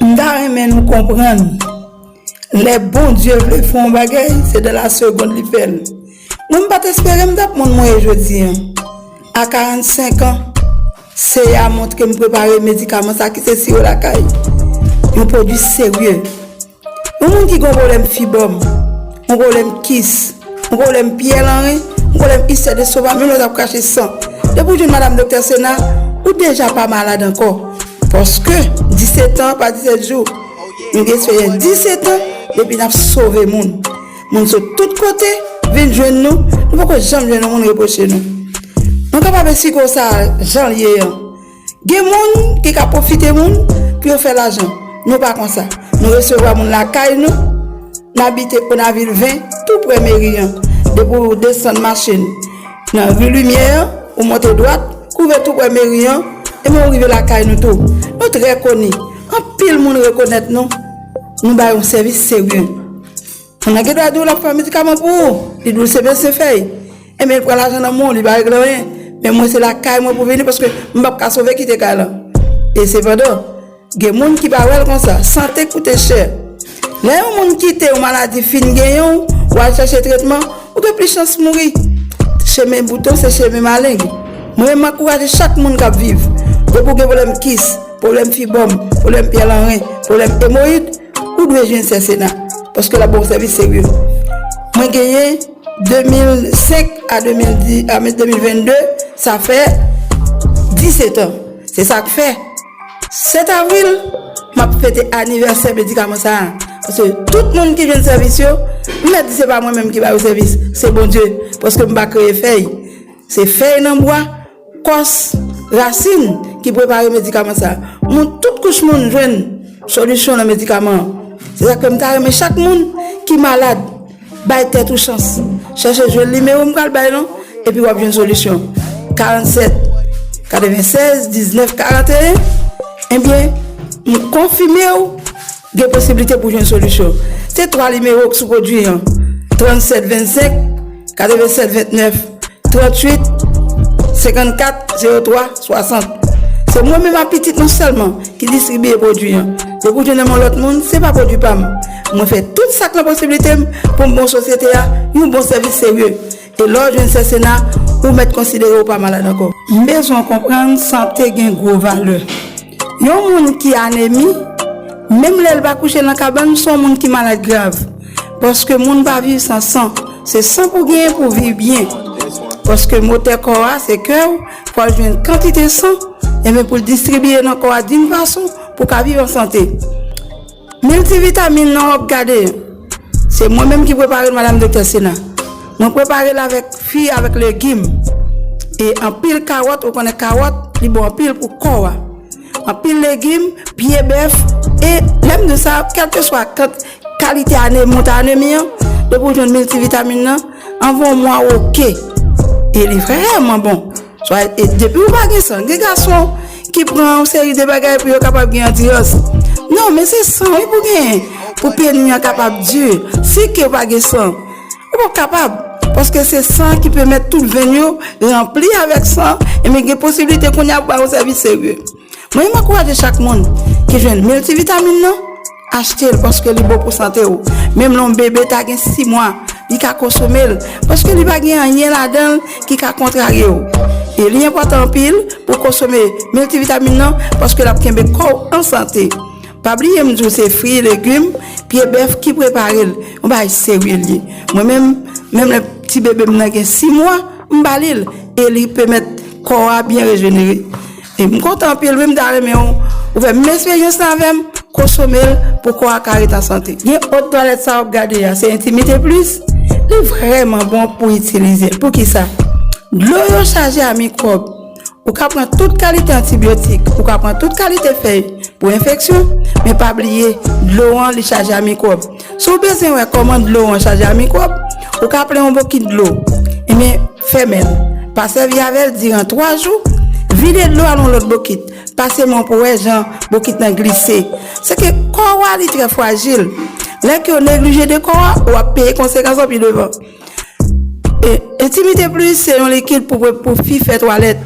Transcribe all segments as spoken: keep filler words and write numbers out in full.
M ta renmen nou konprann, lè Bondye vle fè yon bagay, se dans la seconde li fè l. Mwen, m pa t espere m t ap moun mwen ye jodi an. A karannsenk an, Seyè a montre m prepare medikaman sa ki se siwo lakay. Yon pwodui serye. Yon moun ki gen yon pwoblèm fibòm, yon pwoblèm kis, yon pwoblèm pyè nan ren, yon pwoblèm istè destomak, menm lè w t ap krache san. Depi w jwenn madanm doktè Sena, ou deja pa malad ankò. Paske disèt an pa disèt jou. Nou gen eksperyans disèt an depi n ap sove moun. Moun sot tout kote vin jwenn nou, nou poko janm jwenn yon moun repwoche nou. Mwen kapab esplike w sa jan l ye an. Gen moun ki ka pwofite moun pou yo fè lajan. Nou pa konsa. Nou resevwa moun lakay nou. N abite Konavil ven, tou prè meri an. Depi w desann machin nan ri Limyè an, ou monte dwat, ou rive tou prè meri an, ebyen ou rive lakay nou tou. Nou trè koni. Anpil moun rekonèt nou. Nou bay yon sèvis serye. Moun nan gen dwa di w l ap fè medikaman pou ou. Li di w se medsen fèy. Ebyen, li pran lajan nan men w, li pa regle anyen. Men mwen, se lakay mwen pou vini paske m p ap ka sove kite kay lan. E sepandan, gen moun ki pa wè l konsa. Sante koute chè. Lè yon moun kite yon maladi fin genyen w, w al chèche tretman, ou gen plis chans mouri. Chemen bouton se chemen maleng. Mwen, m ankouraje chak moun k ap viv. Depi w gen pwoblèm kis, pwoblèm fibòm, pwoblèm pyè lan ren, pwoblèm emoyid, ou dwe jwenn Sè Sena, paske l ap ba w sèvis serye. Mwen genyen de mil senk a de mil dis, a de mil venn de, sa fè disèt an. Se sa k fè, sèt avril, m ap fete anivèsè medikaman sa a. Paske tout moun ki jwenn sèvis yo, m mèt di se pa mwen menm ki ba yo sèvis, se Bondye, paske m pa kreye fèy. Se fèy nan bwa, kòs, rasin ki prepare medikaman sa. Moun, tout kouch moun jwenn solisyon nan medikaman an. Se sa k fè m ta renmen chak moun ki malad, bay tèt ou chans. Chèche jwenn nimewo m pral bay lan, epi w ap jwenn solisyon. Karannsèt, katrevennsèz, diznèf, karanteyen, ebyen, m konfime w gen posiblite pou jwenn solisyon. Se twa nimewo k sou pwodui an, trannsèt vennsenk, katrevennsèt ventnèf, trantuit, senkannkat, zewo twa, swasant. Se mwen menm ak pitit mwen sèlman ki distribiye pwodui an. Depi w jwenn nan men yon lòt moun, se pa pwodui pa m. Mwen fè tout sa k nan posiblite m pou m ba sosyete a yon bon sèvis serye. E lè w jwenn Sè Sena, ou mèt konsidere w pa malad ankò. M bezwen w konprann sante gen gwo valè. Yon moun ki anemi, menm lè l pa kouche nan kabann, se yon moun ki malad grav. Paske moun pa viv san san. Se san pou genyen pou viv byen. Paske motè kò a, se kè w, fò l jwenn kantite san, ebyen pou l distribiye nan kò a d'une façon pou ka viv an sante. Miltivitamin nan w ap gade, se mwen menm ki prepare l, madanm doktè Sena. Mwen prepare l avèk fwi, avèk legim. E anpil kawòt, ou konnen kawòt, li bon anpil pou kò a. Anpil legim, pye bèf, e lè m di sa, kèlkeswa kant-, kalite anemi, mont anemi an, depi w jwenn miltivitamin nan, anvan yon mwa, oke. E li vrèman bon. Swa, e depi w pa gen san, gen gason ki pran yon seri de bagay pou yo kapab gen andirans. Non, men se san wi pou genyen, pou peni an kapab di. Si ke w pa gen san, ou p ap kapab. Paske se san ki pèmèt tout venn yo ranpli avèk san, e men gen posiblite kounye a pou ba yo sèvis serye. Mwen, m ankouraje chak moun ki jwenn miltivitamin nan, achte l paske li bon pou sante w. Menm lè yon bebe ta gen sis mwa, li ka konsome l paske li pa gen anyen ladan l ki ka kontrarye w. E li enpòtan anpil pou w konsome miltivitamin nan paske l ap kenbe kò w an sante. Pa bliye m di w se fwi, legim, pye bèf ki prepare l. Yon bagay serye l ye. Mwen menm, menm lè ti bebe m nan gen sis mwa, m ba li l. E li pèmèt kò a byen rejenere. E m kontan anpil wi, m ta renmen w, ou fè menm esperyans lan avè m, konsome l pou kò a ka ret an sante. Gen eau de toilette sa w ap gade a, se Intimité Plus, li vrèman bon pou itilize l. Poukisa? Dlo yo chaje a mikwòb. Ou ka pran tout kalite antibyotik, ou ka pran tout kalite fèy pou enfeksyon, men pa bliye, dlo an li chaje a mikwòb. Si w bezwen wè kòman dlo an chaje a mikwòb, ou ka pran yon bokit dlo, ebyen, fèmen l. Pa sèvi avè l diran twa jou, vide dlo a nan yon lòt bokit. Pase men w pou w wè jan bokit lan glise. Se ke kò a li trè frajil. Lè ke w neglije de kò a, w ap peye konsekans lan pi devan. E, Intimité Plus se yon likid pou, pou fi fè twalèt.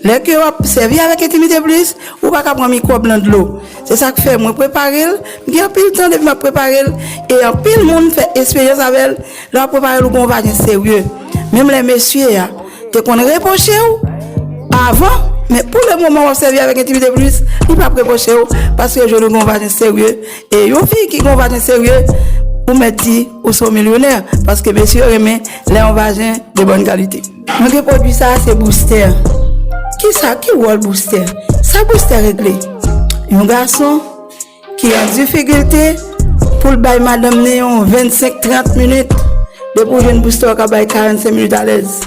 Lè ke w ap sèvi avèk Intimité Plus, ou pa ka pran mikwòb nan dlo. Se sa k fè mwen prepare l, m gen anpil tan depi m ap prepare l, e anpil moun fè esperyans avè l, lè w ap prepare l, ou gen yon vajen serye. Menm lè mesye a te konn repwoche w avan, men pou le moman w ap sèvi avèk Intimité Plus, li p ap repwoche w, paske jwenn ou gen yon vajen serye, e yon fi ki gen yon vajen serye, ou mèt di ou se yon milyonè, paske mesye yo renmen lè yon vajen de bòn kalite. Mwen gen pwodui sa a, se boustè. Kisa, ki wòl boustè? Sa boustè regle? Yon gason ki an difikilte pou l bay madanm ni yon vennsenk, trant minit, depi w jwenn boustè w ka bay karannsenk minit alèz.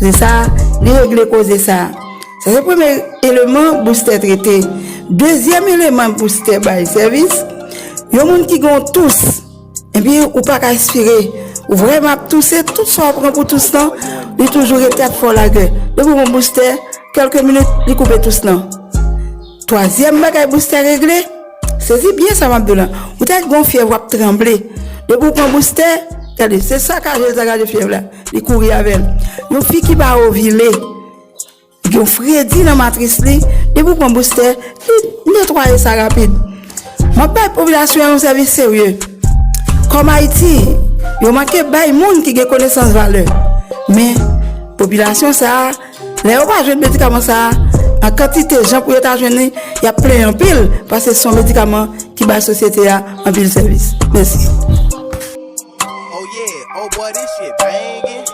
Se sa, li regle koze sa a. Sa se premye eleman boustè trete. Dezyèm eleman boustè bay sèvis, yon moun ki gen yon tous, epi ou pa ka espire, ou vrèman ap touse, tout sa w pran pou tous lan, li toujou rete ap fè w lagè. Depi w pran boustè, kèlke minit, li koupe tous lan. Twazyèm bagay boustè regle, sezi byen sa m ap di w lan. Ou ta gen yon fyèv, w ap tranble. Depi w pran boustè, gade, se sakajel sa, gade fyèv la. Li kouri avè l. Yon fi ki pa ovile, gen yon fredi nan matris li, depi w pran boustè, li netwaye sa rapid. M ap bay popilasyon an yon sèvis serye. Kòm Ayiti, yo manke bay moun ki gen konesans valè. Men, popilasyon sa a, lè yo pa jwenn medikaman sa a, an kantite jan pou yo ta jwenn li, y ap plenyen anpil, paske se yon medikaman ki bay sosyete a anpil sèvis. Mèsi. Oh yeah, oh boy, this shit banging.